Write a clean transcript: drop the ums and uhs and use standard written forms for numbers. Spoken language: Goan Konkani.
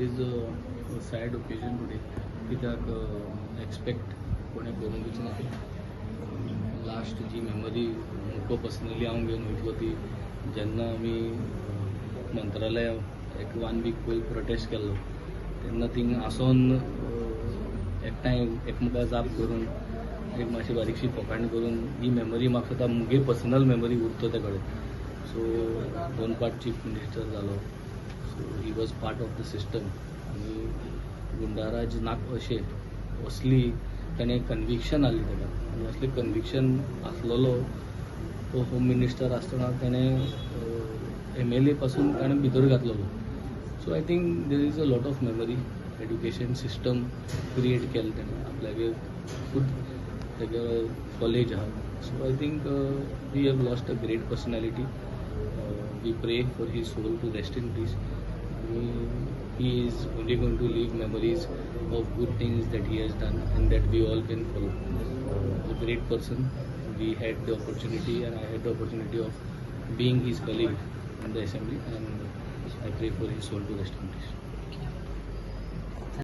It is a sad occasion today कित्याक एक्सपेक्ट कोणें करूंकच ना. लास्ट जी मेमरी म्हाका पर्सनली हांव घेवन वयतलो ती जेन्ना आमी मंत्रालया एक वन वीक पयलीं प्रोटेस्ट केल्लो तेन्ना थिंग आसोन एकठांय एकमेका जाप करून एक मातशी बारीकशी फकाण करून ही मेमरी म्हाका आतां मुगे पर्सनल मेमरी उरता ते कडेन. सो दोन पाट चीफ मिनिस्टर जालो, so he was part of the system आनी गुंडाराज नाक अशें असली ताणें कन्विक्शन आहली ताका आनी असलें कन्विक्शन आसलेलो तो होम मिनिस्टर आसतना ताणें एमएलए पासून ताणें भितर घातलेलो. So I think there is a lot of memory. Education system create केलें ताणें आपल्यागेर, खूब तेगे कॉलेज आहा. So I think we have lost a great personality. We pray for his soul to rest in peace. He is only going to leave memories of good things that he has done and that we all can follow. A great person. We had the opportunity and I had the opportunity of being his colleague in the assembly, and I pray for his soul to rest in peace.